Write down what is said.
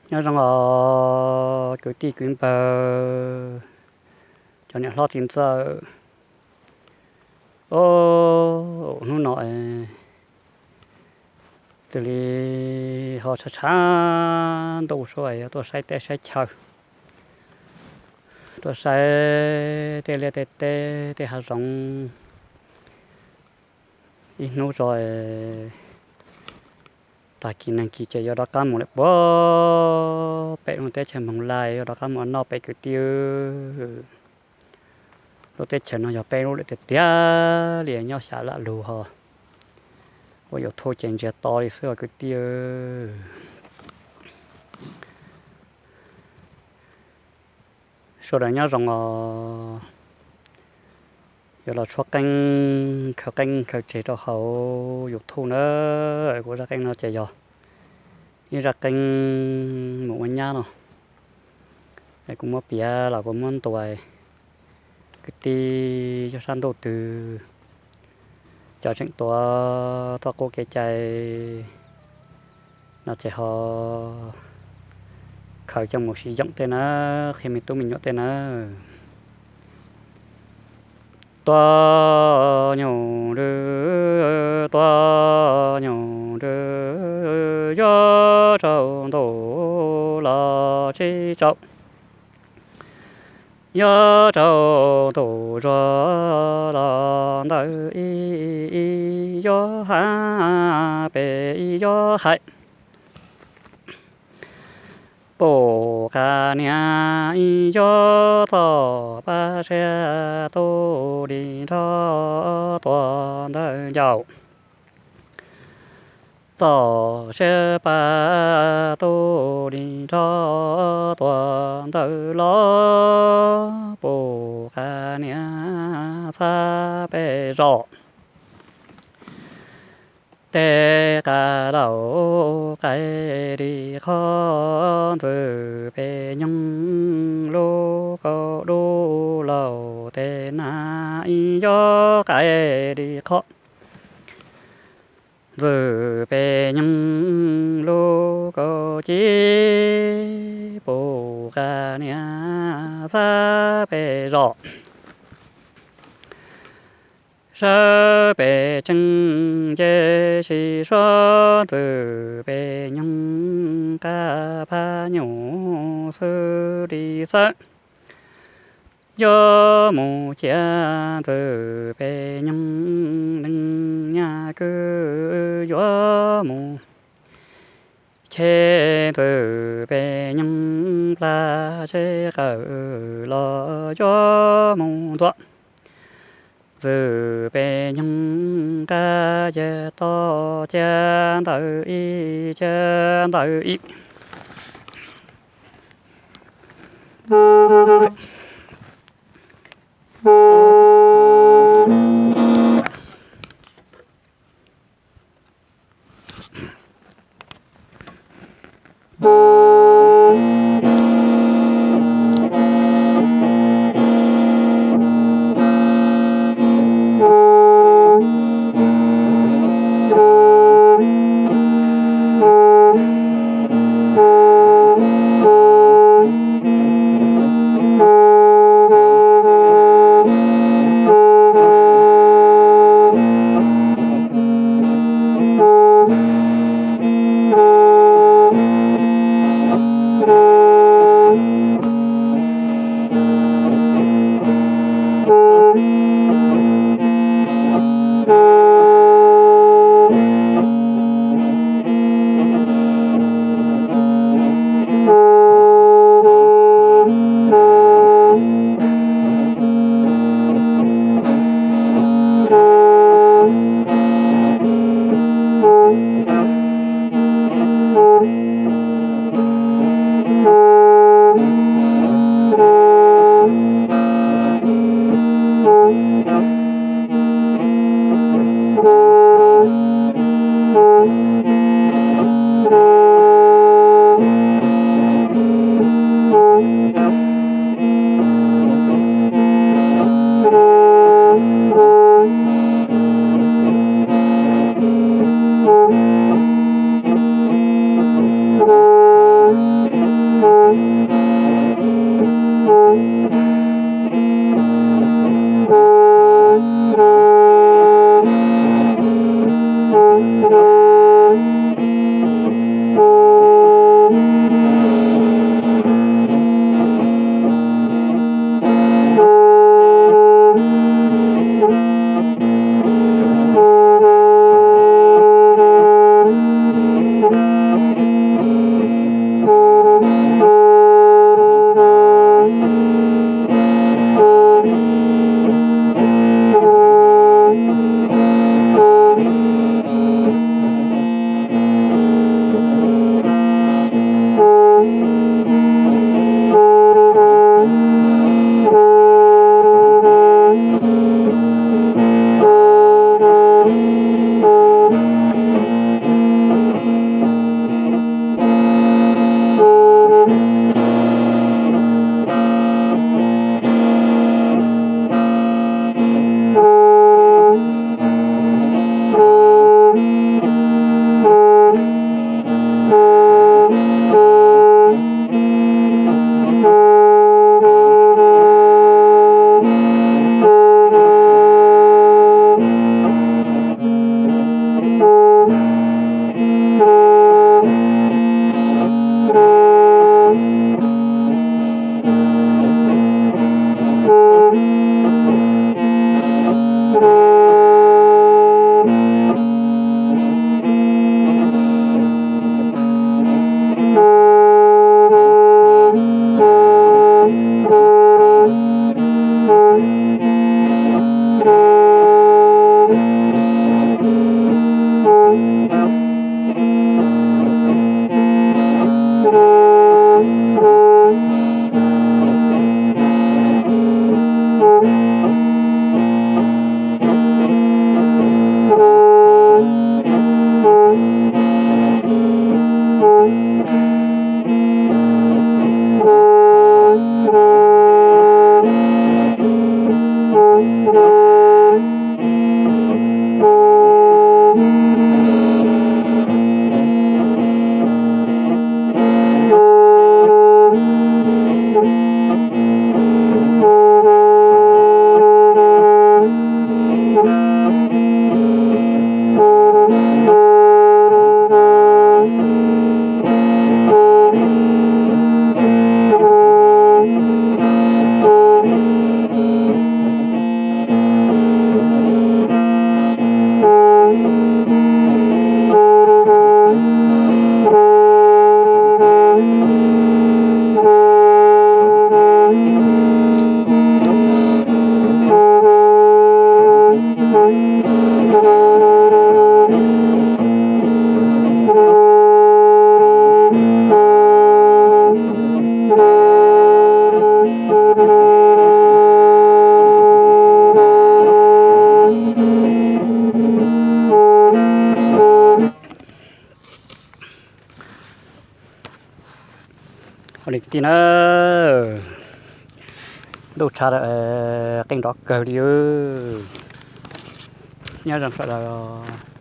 Nyob zoo os kwv tij kwv npawg, cov niam hlob txiv ntxawm. Os, hnub no es xws li ho tshav tshav ntuj sub es yuav tuaj saib teb saib chaw, tuaj saib tej liaj tej teb tej hav zoov ib hnub tso. Tag kis neeg kis ces yuav rov qab mus lawm puag pem lub teb chaws Moog Laj, yuav rov qab mus ua noj pem kwv tij. Lub teb chaws no yog peb lub lawm tiag tiag li, nyob xyav lam lug ho ua YouTube ces ntsia to li xwb os kwv tij. Sawv daws nyob zoo os. Yuav los tshuab qeej khaws qeej khaws tseg rau hauv YouTube na. Kuv zaj qeej no ces yog ib zaj qeej mus ua nyab no. Kuv muab piav los kuv muab ntuas kwv tij yog sab ntuj twg cov tseem tuav txoj qub kev cai no ces ho khaws coj mus siv yoom tej na, qhia me tub me nyuam tej na. Tuab nyuj nrwg, tuab nyuj nrwg, yuav tsaus ntuj los tsib tsaus, yuav tsaus ntuj zuag los ntawm ib, yuav hais pem yuav hais. Pum qab niam yuav txoj paj siab tu di nrho tuaj ntawm ncauj, txoj siab paj tu di nrho tuaj ntawm los, pum qab niam txhab pem zos. Tej qab laus qaim di qho, ntxwv pem nyoog lub kaus dub laus tej na yuav qaim di qho, ntxwv pem nyoog lub kaus ci, pum qab niam txhab pem zos. Sawv pem tseeb ces sib suab, ntxwv pem nyoog qab phab nyuj xwb li xwb. Yuav mus cia ntxwv pem nyoog neeg nyab kwv, yuav mus cheb ntxwv pem nyoog plag, cheb qawm los yuav mus ntxuav ntxwv pem nyoog qab, cia toj cia ntawm ib, cia ntawm ib. Ua li kwv tij na, ntuj tshav lawm, qeej nrov kawg li. Nyob zoo sawv daws.